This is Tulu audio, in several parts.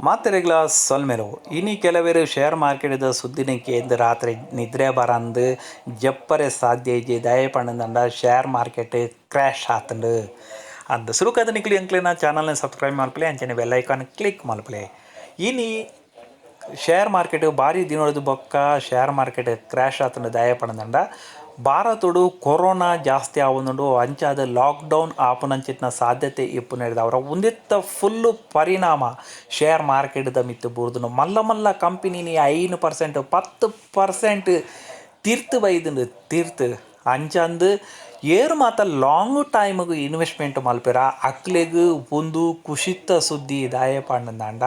ಮಾತೆರೆಗ್ಲ ಸೊಲ್ಮೆಲು. ಇನಿ ಕೆಲವೆರ್ ಶೇರ್ ಮಾರ್ಕೆಟ್ದ ಸುದ್ದಿನ ಕೇಂದ್ ರಾತ್ರೆ ನಿದ್ರೆ ಬರಂದ್ ಜಪ್ಪರೆ ಸಾಧ್ಯ ಇಜ್ಜಿ. ದಾಯೆ ಪಂಡಂಡ ಶೇರ್ ಮಾರ್ಕೆಟ್ ಕ್ರ್ಯಾಶ್ ಆತ್ಂಡ್ ಅಂದ್. ಸುರುಕಾದ್ ನಿಕುಲು ಎಂಕ್ಲೆನ ಚಾನಲ್ನ್ ಸಬ್ಸ್ಕ್ರೈಬ್ ಮಲ್ಪುಲೆ, ಅಂಚನೆ ಬೆಲ್ ಐಕಾನ್ ಕ್ಲಿಕ್ ಮಲ್ಪುಲೆ. ಇನಿ ಶೇರ್ ಮಾರ್ಕೆಟ್ ಬಾರಿ ದಿನೊಡ್ದು ಬೊಕ್ಕ ಶೇರ್ ಮಾರ್ಕೆಟ್ ಕ್ರ್ಯಾಶ್ ಆತ್ಂಡ್. ದಾಯೆ ಪಂಡಂಡ ಭಾರತೊಡು ಕೊರೋನಾ ಜಾಸ್ತಿ ಆವೊಂದುಂಡು, ಅಂಚಾದ್ ಲಾಕ್ಡೌನ್ ಆಪುನಂಚಿತ್ತಿನ ಸಾಧ್ಯತೆ ಇಪ್ಪುನೆರ್ದಾವರ ಉಂದೆತ್ತ ಫುಲ್ಲು ಪರಿಣಾಮ ಶೇರ್ ಮಾರ್ಕೆಟ್ದ ಮಿತ್ತ್ ಬೂರ್ದುಂಡು. ಮಲ್ಲ ಮಲ್ಲ ಕಂಪನಿನಿ 5% 10% ತಿರ್ತ್ ಬೈದುಂಡು ತಿರ್ತ್. ಅಂಚಂದ್ ಏರ್ ಮಾತ ಲಾಂಗ್ ಟೈಮ್ಗ್ ಇನ್ವೆಸ್ಟ್ಮೆಂಟ್ ಮಲ್ಪೆರ ಅಕ್ಲೆಗ್ ಉಂದು ಖುಷಿತ್ತ ಸುದ್ದಿ. ದಾಯೆ ಪಂಡಂಡ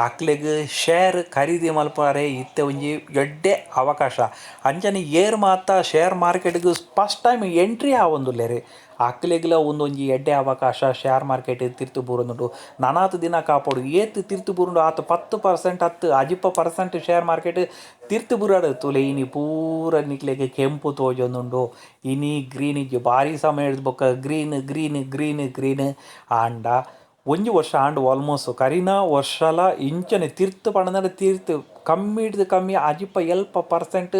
ಅಕ್ಲೆಗ್ ಶೇರ್ ಖರೀದಿ ಮಲ್ಪರೆ ಇತ್ತೆ ಒಂಜಿ ಎಡ್ಡೆ ಅವಕಾಶ. ಅಂಚನೆ ಏರ್ ಮಾತ ಶೇರ್ ಮಾರ್ಕೆಟ್ಗ್ ಫಸ್ಟ್ ಟೈಮ್ ಎಂಟ್ರಿ ಆವೊಂದುಲ್ಲೆರ್ ಅಕ್ಲೆಗ್ಲ ಉಂದೊಂಜಿ ಎಡ್ಡೆ ಅವಕಾಶ. ಶೇರ್ ಮಾರ್ಕೆಟ್ ತಿರ್ತ್ ಬೂರೊಂದುಂಡು, ನನಾತ್ ದಿನ ಕಾಪೊಡು. ಏತ್ ತಿರ್ತ್ ಬೂರುಂಡು ಆತ್ 10% ಅತ್ತ್ 50% ಶೇರ್ ಮಾರ್ಕೆಟ್ ತಿರ್ತ್ ಬೂರಡ್. ತೂಲೆ ಇನಿ ಪೂರ ನಿಕ್ಲೆಗ್ ಕೆಂಪು ತೋಜೊಂದುಂಡು, ಇನಿ ಗ್ರೀನ್ ಇಜ್ಜಿ. ಬಾರಿ ಸಮಯದ ಬೊಕ್ಕ ಗ್ರೀನ್ ಗ್ರೀನ್ ಗ್ರೀನ್ ಗ್ರೀನ್. ಆಂಡ ಒಂಜಿ ವರ್ಷ ಆಂಡ್ ಆಲ್ಮೋಸ್ಟ್ ಕರಿನ ವರ್ಷಲ ಇಂಚನೆ ತಿರ್ತ್ ಪಂಡಂಡ ತಿರ್ತ್ ಕಮ್ಮಿಡ್ದ್ ಕಮ್ಮಿ 50-70%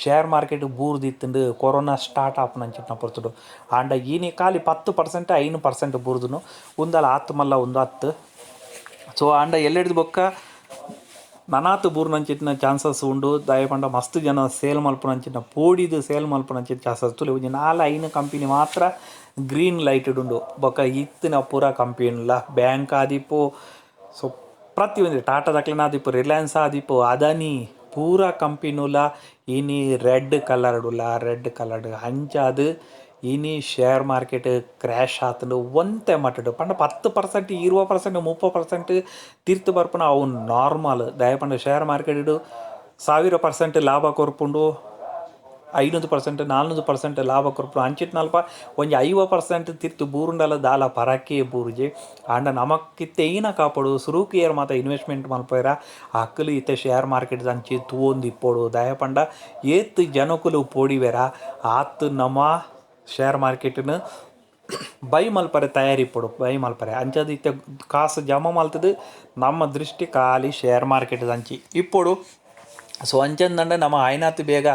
ಶೇರ್ ಮಾರ್ಕೆಟ್ ಬೂರ್ದಿತ್ತುಂಡು ಕೊರೋನಾ ಸ್ಟಾರ್ಟ್ ಆಪುನಂಚಿತ್ತಿನ ಪೊರ್ತುಡು. ಆಂಡ ಇನಿ ಖಾಲಿ 10% 5% ಬೂರ್ದುನು. ಉಂದಲ ಆತ್ ಮಲ್ಲ ಉಂದು ಅತ್ತ್. ಸೊ ಆಂಡ ಎಲ್ಲೆಡ್ದ್ ಬೊಕ್ಕ ನನಾತ್ ಬೂರ್ನಂಚಿತ್ತಿನ ಚಾನ್ಸಸ್ ಉಂಡು. ದಾಯೆ ಪಂಡ ಮಸ್ತ್ ಜನ ಸೇಲ್ ಮಲ್ಪುನಂಚಿನ ಪೋಡಿದ್ ಸೇಲ್ ಮಲ್ಪುನಂಚಿನ ಚಾನ್ಸಸ್. ತೂಲೆ ಒಂಜಿ 4-5 ಕಂಪನಿ ಮಾತ್ರ ಗ್ರೀನ್ ಲೈಟ್ ಉಂಡು, ಬೊಕ್ಕ ಇತ್ತಿನ ಪೂರ ಕಂಪನಿಲ ಬ್ಯಾಂಕ್ ಆದಿಪ್ಪು, ಸೊ ಪ್ರತಿಯೊಂಜಿ ಟಾಟಾದಕ್ಲೆನ ಆದಿಪ್ಪು, ರಿಲಯನ್ಸ್ ಆದಿಪ್ಪು, ಅದಾನಿ ಪೂರ ಕಂಪನಿಲ ಇನಿ ರೆಡ್ ಕಲರ್ಡ್ ಉಲ್ಲ, ರೆಡ್ ಕಲರ್ಡ್. ಅಂಚಾದ್ ಇನಿ ಶೇರ್ ಮಾರ್ಕೆಟ್ ಕ್ರ್ಯಾಶ್ ಆತ್ಂಡ್ ಒಂತೆ ಮಟ್ಟ್. ಪಂಡ 10% 20% 30% ತಿರ್ತ್ ಬರ್ಪುನ ಅವು ನಾರ್ಮಲ್. ದಾಯೆ ಪಂಡ ಶೇರ್ ಮಾರ್ಕೆಟ್ 1000% ಲಾಭ ಕೊರ್ಪುಂಡು, 500% 400% ಲಾಭ ಕೊರ್ಪುಂಡು. ಅಂಚಿತ್ತಿನಲ್ಪ ಒಂಜಿ 50% ತಿರ್ತ್ ಬೂರುಂಡಲ ದಾಲ ಪರಕೆ ಬೂರುಜಿ. ಆಂಡ ನಮಕ್ ಇತ್ತೆ ಈನ ಕಾಪೊಡು. ಸುರುಕು ಏರ್ ಮಾತ ಇನ್ವೆಸ್ಟ್ಮೆಂಟ್ ಮಲ್ಪೆರ ಅಕುಲು ಇತ್ತೆ ಶೇರ್ ಮಾರ್ಕೆಟ್ ದಂಚಿ ತೂವೊಂದಿಪ್ಪೊಡು. ದಾಯೆ ಪಂಡ ಏತ್ ಜನಕುಲು ಪೋಡಿವೆರ ಆತ್ ನಮ ಶೇರ್ ಮಾರ್ಕೆಟ್ನ್ ಬೈ ಮಲ್ಪರೆ ತಯಾರಿಪ್ಪೊಡು, ಬೈ ಮಲ್ಪರೆ. ಅಂಚಾದ್ ಇತ್ತೆ ಕಾಸು ಜಮಾ ಮಲ್ತುದು ನಮ್ಮ ದೃಷ್ಟಿ ಖಾಲಿ ಶೇರ್ ಮಾರ್ಕೆಟ್ ದಂಚಿ ಇಪ್ಪೊಡು. ಸೊ ಅಂಚಂದಂಡ ನಮ ಆಯ್ನಾತ್ ಬೇಗ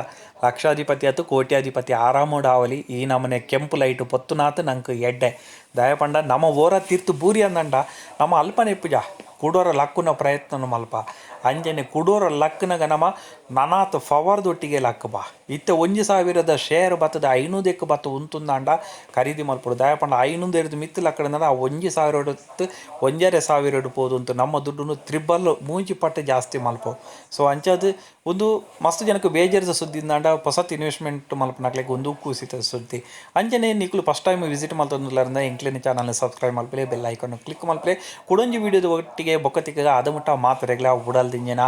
ಲಕ್ಷಾಧಿಪತಿ ಆತು ಕೋಟ್ಯಾಧಿಪತಿ ಆರಾಮೋಡು ಆವಲಿ. ಈ ನಮನೆ ಕೆಂಪು ಲೈಟ್ ಪೊತ್ತುನಾತ್ ನಂಕ್ ಎಡ್ಡೆ. ದಾಯೆ ಪಂಡ ನಮ ಓರ ತಿರ್ತು ಬೂರಿ ಅಂದಂಡ ನಮ ಅಲ್ಪನೆ ಇಪ್ಪುಜ, ಕುಡೋರ ಲಕ್ಕುನ ಪ್ರಯತ್ನ ಮಲ್ಪ. ಅಂಚನೆ ಕುಡೋರ ಲಕ್ಕುನಗ ನಮ ನನಾತ್ ಪವರ್ದೊಟ್ಟಿಗೆ ಲಕ್ಕ ಬಾ. ಇತ್ತೆ 1000 ಶೇರ್ ಬತ್ತದ 500ಕ್ಕೆ ಬತ್ತ ಉಂತುಂದಾಂಡ ಖರೀದಿ ಮಲ್ಪೊಡು. ದಾಯೆ ಪಂಡ 500 ಮಿತ್ತ್ ಲಕ್ಕಡಂಡ ಆ 1000 1500 ಪೋದುಂತು ನಮ್ಮ ದುಡ್ಡುನು ತ್ರಿಬಲ್ ಮೂಜಿ ಪಟ್ಟು ಜಾಸ್ತಿ ಮಲ್ಪೊ. ಸೊ ಅಂಚಾದ್ ಉಂದು ಮಸ್ತ್ ಜನಕ್ಕೆ ಬೇಜಾರದ ಸುದ್ದಿ ಇಂದಾಂಡ ಪೊಸತ್ ಇನ್ವೆಸ್ಟ್ಮೆಂಟ್ ಮಲ್ಪುನಕ್ಲೆಗ್ ಉಂದು ಕುಸಿತ ಸುದ್ದಿ. ಅಂಚನೆ ನಿಕುಲು ಫಸ್ಟ್ ಟೈಮ್ ವಿಸಿಟ್ ಮಲ್ತೊಂದುಲ್ಲಾರ್ಂಡ ಎಂಕ್ಲೆನ ಚಾನಲ್ನ ಸಬ್ಸ್ಕ್ರೈಬ್ ಮಲ್ಪುಲೆ, ಬೆಲ್ ಐಕಾನ್ ಕ್ಲಿಕ್ ಮಲ್ಪುಲೆ. ಕುಡೊಂಜಿ ವೀಡಿಯೋದ ಒಟ್ಟಿಗೆ ಬೊಕ್ಕ ತಿಕ್ಕಗ ಅದಮುಟ್ಟ ಮಾತೆರೆಗ್ಲ ಉಡಲ್ ದಿಂಜಿನ.